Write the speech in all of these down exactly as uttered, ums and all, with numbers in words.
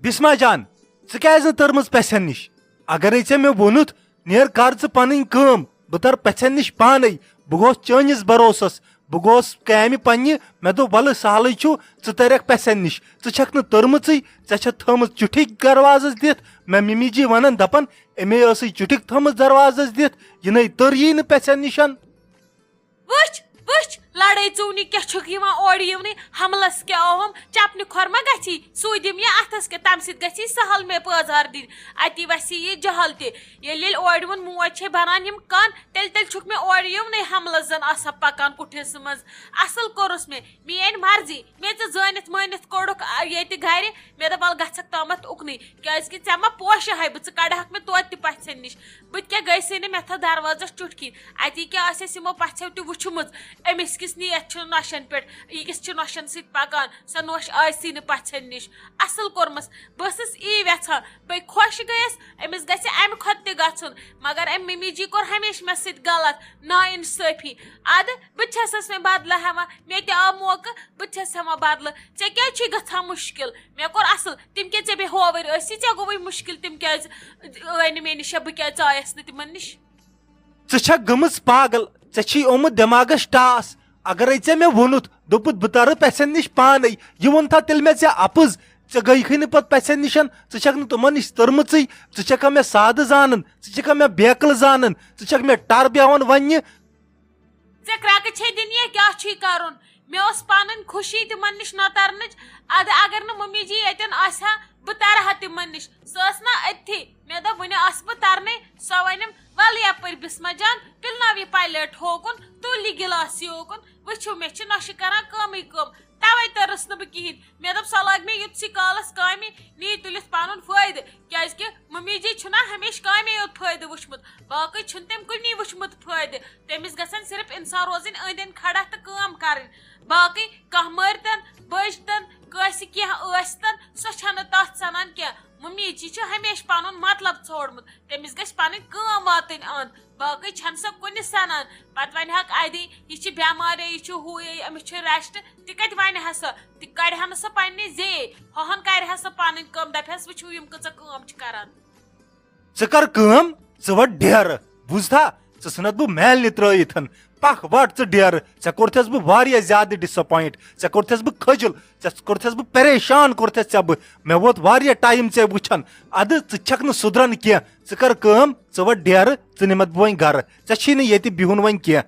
بسمہ جان، ژٕ کیازِ نہٕ تٔرمٕژ پژھٮ۪ن نِش؟ اگرے ژےٚ مےٚ ووٚنُتھ، نیر کر ژٕ پنٕنۍ کٲم، بہٕ ترٕ پژھٮ۪ن نِش پانے۔ بہٕ گوس چٲنِس بھروسس، بہٕ گوس کامہِ پننہِ۔ مےٚ دوٚپ، ولہٕ سہلٕے چھُ، ژٕ ترکھ پژھٮ۪ن نِش۔ ژٕ چھکھ نہٕ تٔرمٕژٕے، ژےٚ چھتھ تھٲومٕژ چُٹھۍ دروازس دِتھ۔ مےٚ مِمی جی ونان، دپان، أمے ٲسٕے چُٹھۍ تھٲومٕژ دروازس دِتھ، یہِ نے تٔر یی نہٕ پژھٮ۪ن نِشن۔ وٕچھ، وٕچھ، لڑٲے ژوٗنہِ کیٛاہ چھُکھ یِوان اورٕ یِونٕے، حملس کیٛاہ آوہم، چپنہِ کھۄر ما گژھی، سُے دِم یہِ اتھس کیٛاہ، تمہِ سۭتۍ گژھی سہل مےٚ پٲزار دِنۍ، اتی وسہِ یہِ جہل تہِ۔ ییٚلہِ، ییٚلہِ اورٕ یِوُن موج چھے بنان یِم کن، تیٚلہِ، تیٚلہِ چھُکھ مےٚ اورٕ یِونٕے حملس زن آسان پکان کُٹھِس منٛز۔ اصل کوٚرُس مےٚ، میٲنۍ مرضی، مےٚ ژٕ زٲنِتھ مٲنِتھ کوٚڑُکھ، آ، ییٚتہِ گرِ، مےٚ دوٚپ، ولہٕ گژھکھ تامتھ اُکنٕے، کیازِ کہِ ژےٚ ما پوشہِ ہاے بہٕ، ژٕ کڑہکھ مےٚ توتہِ تہِ پژھٮ۪ن نِش۔ بہٕ تہِ کیٛاہ گٔیسٕے نہٕ، مےٚ تھٲو دروازس چُٹھ کِنۍ۔ اتی کیٛاہ آسہِ اَسہِ یِمو پژھیو تہِ وُچھمٕژ؟ أمِس کِس نیت چھُ نۄشن پٮ۪ٹھ، یہِ کِس چھِ نۄشن سۭتۍ پکان، سۄ نۄش آسہِ نہٕ پژھٮ۪ن نِش۔ اصل کوٚرمس، بہٕ ٲسٕس یی یژھان، بہٕ خۄش گٔیس، أمِس گژھِ امہِ کھۄتہٕ تہِ گژھُن۔ مگر أمۍ مِمی جی کوٚر ہمیشہِ مےٚ سۭتۍ غلط، نا انصٲفی۔ ادٕ بہٕ تہِ چھسس وۄنۍ بدلہٕ ہٮ۪وان، مےٚ تہِ آو موقعہٕ، بہٕ تہِ چھس ہٮ۪وان بدلہٕ۔ ژےٚ کیٛازِ چھُے گژھان مُشکل؟ مےٚ کوٚر اصل، تِم کیٛاہ ژےٚ بیٚیہِ ہووٕرۍ ٲسی، ژےٚ گوٚوُے مُشکل، تِم کیٛازِ ٲے نہٕ مےٚ نِش، بہٕ کیٛازِ ژایس نہٕ تِمن نِش؟ ژٕ چھکھ گٔمٕژ پاگل، ژےٚ چھی آمُت دٮ۪ماغس ٹاس۔ اگرے ژےٚ مےٚ ووٚنُتھ، دوٚپُتھ، بہٕ ترٕ پژھٮ۪ن نِش پانے، یہِ ووٚن تھا تیٚلہِ مےٚ ژےٚ اپُز؟ ژےٚ گٔیکھٕے نہٕ پتہٕ پژھٮ۪ن نِشن، ژٕ چھکھ نہٕ تِمن نِش تٔرمٕژٕے۔ ژٕ چھکھا مےٚ سادٕ زانان؟ ژٕ چھکھا مےٚ بیقل زانان؟ ژٕ چھکھ مےٚ ٹر بیہوان وننہِ؟ ژےٚ کرٛٮ۪کہٕ چھے دِنۍ یا کیٛاہ چھُے کرُن؟ مےٚ ٲس پنٕنۍ خوشی تِمن نِش نہ ترنٕچ۔ ادٕ اگر نہٕ ممی جی ییٚتٮ۪ن آسہِ ہا، بہٕ ترٕ ہا تِمن نِش۔ سۄ ٲس نہ أتھی۔ مےٚ دوٚپ، وُنہِ آسہٕ بہٕ ترنَے۔ سۄ ونٮ۪م، "ولہٕ یپٲرۍ بسمہ جان، پِلناو یہِ پلیٹ ہوکُن، تُل یہِ گِلاس یوکُن۔ وٕچھِو، مےٚ چھِ نۄشہِ کران کٲمٕے کٲم، توے تٔرٕس نہٕ بہٕ کِہیٖنۍ۔" مےٚ دوٚپ، سۄ لٲگۍ مےٚ یُتھسٕے کالس کامہِ، نی تُلِتھ پنُن فٲیدٕ۔ کیازِ کہِ ممی جی چھُنہ ہمیشہِ کامے یوت فٲیدٕ وٕچھمُت، باقٕے چھُنہٕ تٔمۍ کُنی وٕچھمُت فٲیدٕ۔ تٔمِس گژھن صرف انسان روزٕنۍ أنٛدۍ أنٛدۍ کھڑا تہٕ کٲم کرٕنۍ۔ باقٕے کانٛہہ مٲرۍتن، بٔجۍتن، کٲنٛسہِ کینٛہہ ٲسۍتن، سۄ چھنہٕ تتھ سنان کینٛہہ۔ ممی جی چھُ ہمیشہِ پنُن مطلب ژھوڑمُت، تٔمِس گژھِ پنٕنۍ کٲم واتٕنۍ اند، باقٕے چھنہٕ سۄ کُنہِ سنان۔ پتہٕ ونہِ ہاکھ ادی، یہِ چھِ بٮ۪مارے، یہِ چھُ ہُہ یہِ، أمِس چھُ rest، تہِ کتہِ ونہِ ہا سۄ؟ تہِ کڑِ ہا نہٕ سۄ پننہِ زیے، ہۄہن کرِ ہا سۄ پنٕنۍ کٲم، دپہِ ہس، وٕچھِو، یِم کۭژاہ کٲم چھِ کران۔ ژٕ کر کٲم، ژٕ وٹ ڈیرٕ، بوٗزتھا؟ ژٕ ژھٕنتھ بہٕ میلنہِ ترٲیِتھ۔ پکھ وٹ ژٕ ڈیرٕ، ژےٚ کوٚرتھس بہٕ واریاہ زیادٕ disappoint، ژےٚ کوٚرتھس بہٕ خجل، ژےٚ کوٚرتھس بہٕ پریشان، کوٚرتھس ژےٚ بہٕ۔ مےٚ ووت واریاہ time ژےٚ وٕچھان، ادٕ ژٕ چھکھ نہٕ سُدران کینٛہہ۔ ژٕ کر کٲم، ژٕ وٹ ڈیرٕ، ژٕ نِمتھ بہٕ وۄنۍ گرٕ، ژےٚ چھی نہٕ ییٚتہِ بِہُن وۄنۍ کینٛہہ۔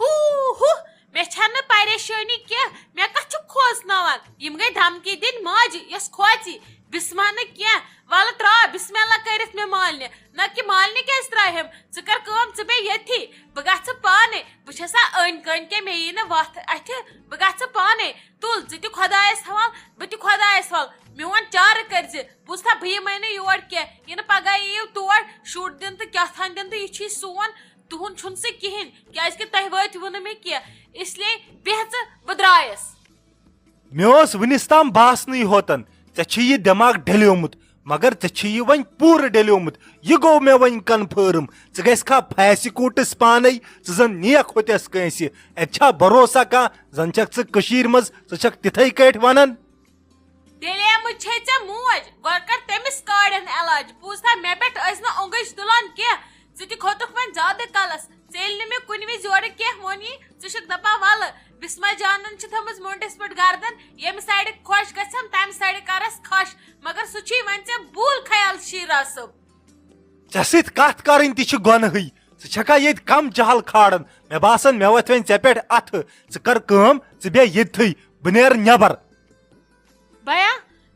ہو ہو، مےٚ چھنہٕ پریشٲنی کینٛہہ، مےٚ کتھ چھُ کھوژناوان؟ یِم گٔے دھمکی دِنۍ ماجہِ، یۄس کھوژی۔ بسمہ نہٕ کینٛہہ، ولہٕ تراو بسم اللہ کٔرِتھ مےٚ مالنہِ۔ نہ کہِ مالنہِ کیازِ تراوہم؟ ژٕ کر کٲم، ژٕ بیٚہہ ییٚتھی، بہٕ گژھٕ پانے۔ بہٕ چھسا أنۍ کٔنۍ کینٛہہ، مےٚ یی نہٕ وتھ اتھِ، بہٕ گژھٕ پانے۔ تُل، ژٕ تہِ خۄدایس حوال، بہٕ تہِ خۄدایس حوال، میون چارٕ کٔرزِ۔ بوٗزتھا، بہٕ یِمے نہٕ یور کینٛہہ، یِنہٕ پگاہ یِیِو تور شُر دِنہٕ تہٕ کیٛاہ تھام دِنہٕ تہٕ یہِ چھُے سون، تُہُنٛد چھُنہٕ سُہ کِہیٖنۍ، کیٛازِکہِ تۄہہِ وٲتِوٕ نہٕ مےٚ کینٛہہ، اس لیے بیٚہہ ژٕ، بہٕ درٛایس۔ مےٚ اوس وُنِس تام باسنٕے ہوتن، ژےٚ چھُے یہِ دٮ۪ماغ ڈھلیومُت، مگر ژےٚ چھُے یہِ وۄنۍ پوٗرٕ ڈھلیومُت۔ یہِ گوٚو مےٚ وۄنۍ confirm۔ ژٕ گژھکھا پھاسہِ کوٗٹس پانے؟ ژٕ زن نیکھ ہوتس کٲنٛسہِ۔ اتہِ چھا بھروسہ کانٛہہ؟ زن چھکھ ژٕ کٔشیٖرِ منٛز، ژٕ چھکھ تِتھے کٲٹھۍ ونان۔ ڈیلیمٕژ چھے ژےٚ موج، گۄڈٕ کر تٔمِس کاڑٮ۪ن علاج۔ بوٗزتھا، مےٚ پٮ۪ٹھ ٲسۍ نہٕ اوٚنٛگٕج تُلان کینٛہہ۔ ژٕ تہِ کھوٚتُکھ وۄنۍ زیادٕ کلس۔ ژےٚ ییٚلہِ نہٕ مےٚ کُنہِ وِزِ یورٕ کینٛہہ ووٚنی، ژٕ چھکھ دپان، ولہٕ، بسمہ جانن چھِ تھٲومٕژ مُنڈس پٮ۪ٹھ گردن، ییٚمہِ سایڈٕ خۄش گژھٮ۪م، تمہِ سایڈٕ کرس کھش۔ مگر سُہ چھُے وۄنۍ ژےٚ بوٗل خیال شیرا صٲب۔ ژےٚ سۭتۍ کتھ کرٕنۍ تہِ چھِ گۄنہٕے۔ ژٕ چھکھا ییٚتہِ کم جہل کھاران؟ مےٚ باسان، مےٚ وۄتھِ وۄنۍ ژےٚ پٮ۪ٹھ اتھٕ۔ ژٕ کر کٲم، ژٕ بیٚہہ ییٚتھٕے، بہٕ نیرٕ نٮ۪بر۔ بیا،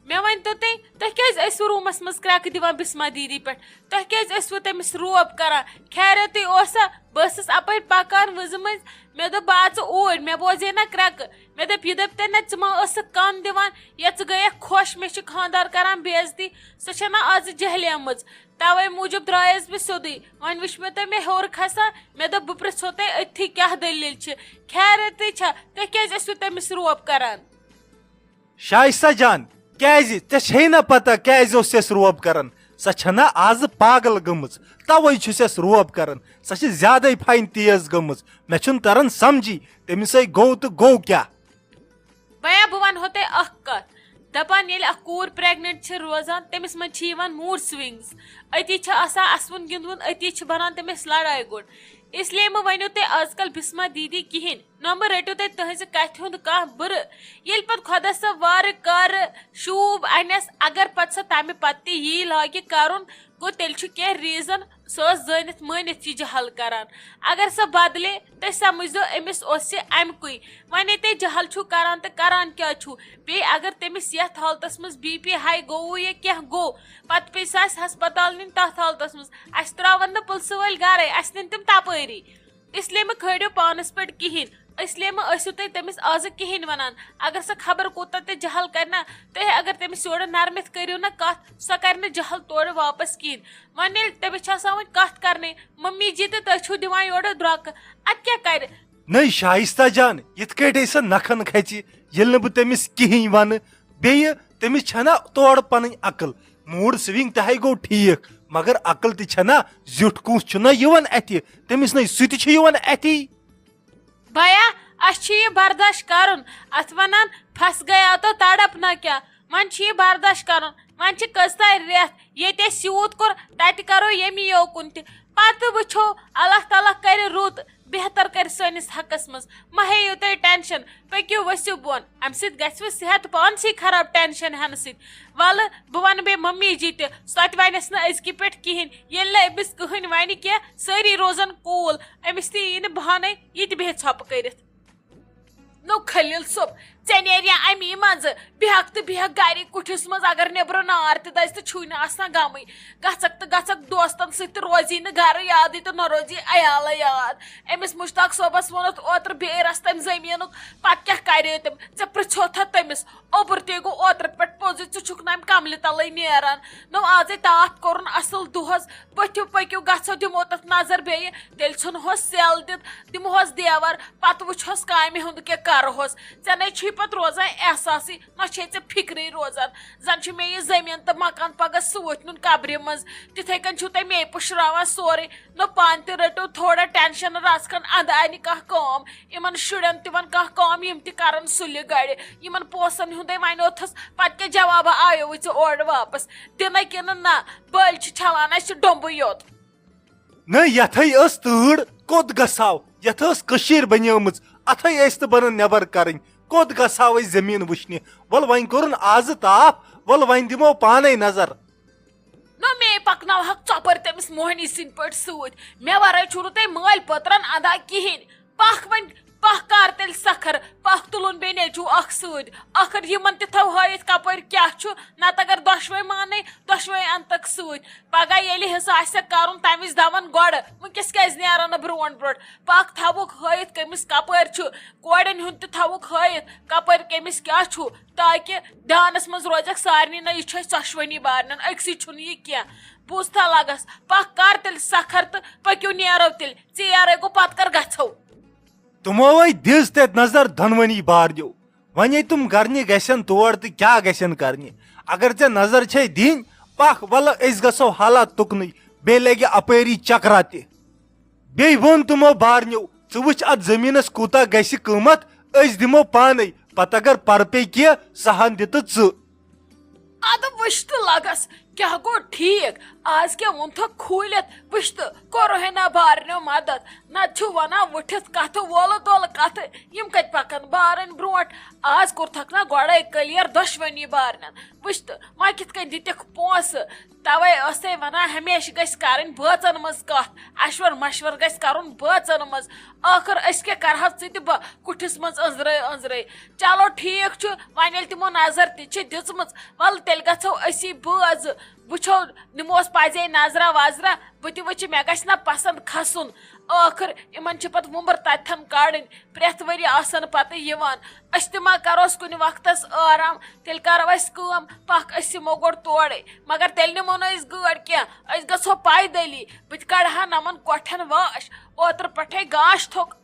مےٚ ؤنۍ تو تُہۍ، تُہۍ کیٛازِ ٲسوٕ روٗمس منٛز کرٛٮ۪کہٕ دِوان بسمہ دیدی پٮ۪ٹھ؟ تُہۍ کیٛازِ ٲسوٕ تٔمِس روب کران؟ خیرتٕے اوسا؟ بہٕ ٲسٕس اپٲرۍ پکان وٕزٕ مٔنٛزۍ، مےٚ دوٚپ، بہٕ اژٕ اوٗرۍ، مےٚ بوزے نہ کرٛٮ۪کہٕ۔ مےٚ دوٚپ، یہِ دٔپۍ تَنٮ۪تھ، ژٕ ما ٲسٕکھ کن دِوان، یا ژٕ گٔیَکھ خۄش، مےٚ چھِ خانٛدار کران بے عزتی؟ سۄ چھےٚ نہ آزٕ جہلیمٕژ۔ توے موٗجوٗب درٛایس بہٕ سیوٚدُے۔ وۄنۍ وٕچھ مےٚ تۄہہِ مےٚ ہیوٚر کھسان، مےٚ دوٚپ، بہٕ پرٛژھو تۄہہِ أتھی کیٛاہ دٔلیٖل چھِ، خیرتٕے چھا؟ تُہۍ کیٛازِ ٲسِو تٔمِس روب کران؟ شایستہ جان، کیٛازِ؟ ژےٚ چھے نہ پتہ کیٛازِ اوس اَسہِ روب کران؟ سۄ چھےٚ نہ آزٕ پاگل گٔمٕژ، توے چھُس اَسہِ روب کران۔ سۄ چھِ زیادَے پھَنۍ تیز گٔمٕژ۔ مےٚ چھُنہٕ تران سمجھی، تٔمِس ہے گوٚو تہٕ گوٚو کیٛاہ؟ بیا، بہٕ ونہو تۄہہِ اکھ کتھ۔ دپان ییٚلہِ اکھ کوٗر پریگننٹ چھِ روزان، تٔمِس منٛز چھِ یِوان موڈ سوئنگز۔ أتی چھِ آسان اسوُن گِنٛدوُن، أتی چھِ بنان تٔمِس لڑایہِ گُنٛڈ۔ اس لیے مہٕ ؤنِو تُہۍ آز کل بسمہ دیدی کِہیٖنۍ، نہ مہٕ رٔٹِو تُہۍ تٕہٕنٛزِ کتھِ ہُنٛد کانٛہہ بُرٕ۔ ییٚلہِ پتہٕ خۄدا صٲب وارٕ کارٕ شوٗب انٮ۪س، اگر پتہٕ سۄ تمہِ پتہٕ تہِ یی لاگہِ کرُن، گوٚو تیٚلہِ چھُ کینٛہہ ریزن، سۄ ٲس زٲنِتھ مٲنِتھ یہِ جہل کران۔ اگر سۄ بدلے، تُہۍ سمجھزیو أمِس اوس یہِ امہِ کُے۔ وۄنۍ تُہۍ جہل چھِو کران تہٕ کران کیٛاہ چھِو؟ بیٚیہِ اگر تٔمِس یتھ حالتس منٛز بی پی ہاے گوٚوُ یا کینٛہہ گوٚو، پتہٕ پیٚیہِ سۄ اسہِ ہسپتال نِنۍ تتھ حالتس منٛز۔ اسہِ ترٛاون نہٕ پُلسہٕ وٲلۍ گرے، اسہِ نِن تِم تپٲری۔ اس لیے مہٕ کھٲلِو پانس پٮ۪ٹھ کِہیٖنۍ۔ اس لیے مہٕ ٲسِو تُہۍ تٔمِس آزٕ کِہیٖنۍ ونان۔ اگر سۄ خبر کوٗتاہ تہِ جہل کرِ نا، تُہۍ اگر تٔمِس یورٕ نرمِتھ کٔرِو نا کتھ، سۄ کرِ نہٕ جہل تورٕ واپس کِہیٖنۍ۔ وۄنۍ ییٚلہِ تٔمِس چھِ آسان وۄنۍ کتھ کرنٕے، ممی جی تہٕ تُہۍ چھِو دِوان یورٕ درٛۄکہٕ، ادٕ کیٛاہ کرِ؟ نٔے شایستہ جان، یِتھ کٲٹھۍ سۄ نکھن کھژِ، ییٚلہِ نہٕ بہٕ تٔمِس کِہیٖنۍ ونہٕ، بیٚیہِ تٔمِس چھَنا تورٕ پنٕنۍ عقل۔ موڈ سوئنگ تہِ ہے گوٚو ٹھیٖک، مگر عقل تہِ چھَنا، زیُٹھ کُس چھُنا یِوان اَتھِ، تٔمِس نَے سُہ تہِ چھُ یِوان اَتھی۔ بیا، اَسہِ چھُ یہِ برداشت کرُن، اَتھ وَنان پھس گیا تو تڑپ نہ کیا۔ وۄنۍ چھُ یہِ برداشت کرُن، وۄنۍ چھِ کٔژتام رٮ۪تھ، ییٚتہِ اَسہِ یوٗت کوٚر، تَتہِ کرو ییٚمی یوکُن تہِ۔ پتہٕ وٕچھو، اللہ تعالیٰ کرِ رُت، بہتر کرِ سٲنِس حقس منٛز۔ مہ ہیٚیِو تُہۍ ٹینشن، پٔکِو ؤسِو بۄن۔ امہِ سۭتۍ گژھِ وۄنۍ صحت پانسٕے خراب ٹینشن ہٮ۪نہٕ سۭتۍ۔ ولہٕ، بہٕ ونہٕ بیٚیہِ ممی جی تہِ، سۄ تہِ ونٮ۪س نہٕ أزکہِ پٮ۪ٹھ کِہینۍ۔ ییٚلہِ نہٕ أمِس کٕہٕنۍ ونہِ کینٛہہ، سٲری روزن کوٗل، أمِس تہِ یی نہٕ بہانَے، یہِ تہِ بیٚہہِ ژھۄپہٕ کٔرِتھ۔ نو خلیل صٲب، ژےٚ نیرِ یا امی منٛزٕ، بیہکھ تہٕ بیہکھ گرِ کُٹھِس منٛز، اگر نیبرٕ نار تہِ دزِ تہٕ چھُے نہٕ آسان غمٕے۔ گژھکھ تہٕ گژھکھ دوستن سۭتۍ تہٕ روزی نہٕ گرٕ یادٕے تہٕ نہ روزی عیالے یاد۔ أمِس مشتاق صٲبس ووٚنُتھ اوترٕ بیٚیہِ رژھ تٔمۍ زٔمیٖنُک، پتہٕ کیٛاہ کرے تٔمۍ؟ ژےٚ پرژھیوتھا تٔمِس؟ اوٚبُر تے گوٚو اوترٕ پٮ۪ٹھ پوٚزُے، ژٕ چھُکھ نہٕ امہِ کملہِ تلے نیران۔ نو آزے تاپھ کوٚرُن اصل دۄہس، پٔتھِو پٔکِو گژھو دِمو تتھ نظر بیٚیہِ، تیٚلہِ ژھُنہوس سیل دِتھ، دِمہوس دیوار، پتہٕ وٕچھہوس کامہِ ہُنٛد کیٛاہ کرہوس۔ ژےٚ نے چھُے پتہٕ روزان احساسٕے، نہ چھے ژےٚ فکرٕے روزان۔ زن چھُ مےٚ یہِ زٔمیٖن تہٕ مکان پگاہ سۭتۍ نیُن قبرِ منٛز۔ تِتھے کٔنۍ چھُو تُہۍ مے پُشراوان سورُے۔ نہ پانہٕ تہِ رٔٹِو تھوڑا ٹینشن، رژھ کھنڈ اندٕ انہِ کانٛہہ کٲم۔ یِمن شُرٮ۪ن تہِ ون کانٛہہ کٲم، یِم تہِ کرن سُلہِ گرِ۔ یِمن پونٛسن ہُنٛدے ونہِ اوتھس، پتہٕ کیٛاہ جوابہ آیووُے ژےٚ اورٕ واپس؟ دِنہ کِنہٕ نہ؟ بٔلۍ چھِ چھلان اسہِ ڈوٚمبُے یوت۔ نہ، یتھے ٲس تۭر، کوٚت گژھو؟ یتھ ٲس کٔشیٖر بنیٲمٕژ، اتھے ٲسۍ نہٕ بنان نٮ۪بر کرٕنۍ۔ کوٚت گژھو أسۍ زٔمیٖن وٕچھنہِ؟ ول، وۄنۍ کوٚرُن آزٕ تاپھ، ول، وۄنۍ دِمو پانے نظر۔ نہ مے پکناوہکھ ژۄپٲرۍ تٔمِس موہنی سٕنٛدۍ پٲٹھۍ سۭتۍ۔ مےٚ ورٲے چھُو نہٕ تۄہہِ مٲلۍ پٔترن انداز کِہیٖنۍ۔ پکھ وۄنۍ، پکھ کر تیٚلہِ سکھر، پکھ تُلُن بیٚیہِ نیٚچوٗ اکھ سۭتۍ۔ ٲخٕر یِمن تہِ تھاو ہٲیِتھ کپٲرۍ کیٛاہ چھُ، نتہٕ اگر دۄشوے مانے، دۄشوے انتکھ سۭتۍ۔ پگاہ ییٚلہِ حصہٕ آسٮ۪کھ کرُن، تمہِ وِزِ دون گۄڈٕ، وٕنکیٚس کیٛازِ نیران نہٕ برونٛٹھ برونٛٹھ؟ پکھ تھاوُکھ ہٲیِتھ کٔمِس کپٲرۍ چھُ، کورٮ۪ن ہُنٛد تہِ تھاوُکھ ہٲیِتھ کپٲرۍ کٔمِس کیٛاہ چھُ، تاکہِ دیانس منٛز روزٮ۪کھ سارنٕے، نہ یہِ چھُ اَسہِ ژۄشوٕنی بارنٮ۪ن، أکسٕے چھُنہٕ یہِ کینٛہہ۔ بوٗزتھا لگس، پکھ کر تیٚلہِ سکھر تہٕ پٔکِو نیرو تیٚلہِ، ژیر ہے گوٚو، پتہٕ کر گژھو؟ تِمو ہے دِژ تتہِ نظر دۄنوٕنی بارنیو۔ وۄنۍ ییٚلہِ تِم گرنہِ گژھن تور تہٕ کیٛاہ گژھن کرنہِ؟ اگر ژےٚ نظر چھے دِنۍ، پکھ ولہٕ أسۍ گژھو حالات تُکنٕے، بیٚیہِ لگہِ اپٲری چکرا تہِ۔ بیٚیہِ ووٚن تِمو بارنیو، "ژٕ وٕچھ اتھ زٔمیٖنس کوٗتاہ گژھِ قۭمتھ، أسۍ دِمو پانے، پتہٕ اگر پرٕ پیٚیہِ کینٛہہ، سۄ ہن دِ تہٕ ژٕ۔" ادٕ وٕچھ تہٕ لگس، کیٛاہ گوٚو ٹھیٖک؟ آز کیٛاہ ووٚنتھکھ کھوٗلِتھ؟ وٕچھ تہٕ کوٚرُے نا بارنیو مدد، نتہٕ چھُ ونان وٕٹھِتھ کتھٕ وولہٕ تولہٕ کتھٕ، یِم کتہِ پکن بارٕنۍ برونٛٹھ؟ آز کوٚرتھکھ نا گۄڈے کلیر دۄشوٕنی بارنٮ۪ن۔ وٕچھ تہٕ وۄنۍ کِتھ کٔنۍ دِتِکھ پونٛسہٕ؟ توے ٲسے ونان ہمیشہِ گژھِ کرٕنۍ بٲژن منٛز کتھ، اشور مشور گژھِ کرُن بٲژن منٛز۔ ٲخٕر أسۍ کیٛاہ کرہو ژٕ تہِ بہٕ کُٹھِس منٛز أنٛزرٲے أنٛزرٲے؟ چلو ٹھیٖک چھُ، وۄنۍ ییٚلہِ تِمو نظر تہِ چھِ دِژمٕژ، ولہٕ تیٚلہِ گژھو أسی بٲژ، وٕچھو نِموس پزے نظرا وظرا، بہٕ تہِ وٕچھِ مےٚ گژھِ نہ پسنٛد کھسُن۔ ٲخٕر یِمن چھِ پتہٕ وُمبٕر تتھن کڑٕنۍ، پرٛٮ۪تھ ؤری آسن پتہٕ یِوان۔ أسۍ تہِ ما کروس کُنہِ وقتس آرام، تیٚلہِ کرو أسۍ کٲم، پکھ أسۍ یِمو گۄڈٕ تورے۔ مگر تیٚلہِ نِمو نہٕ أسۍ گٲڑۍ کینٛہہ، أسۍ گژھو پیدلی۔ بہٕ تہِ کڑٕ ہا نمن کۄٹھٮ۪ن واش۔ اوترٕ پٮ۪ٹھے گاش تھوٚک،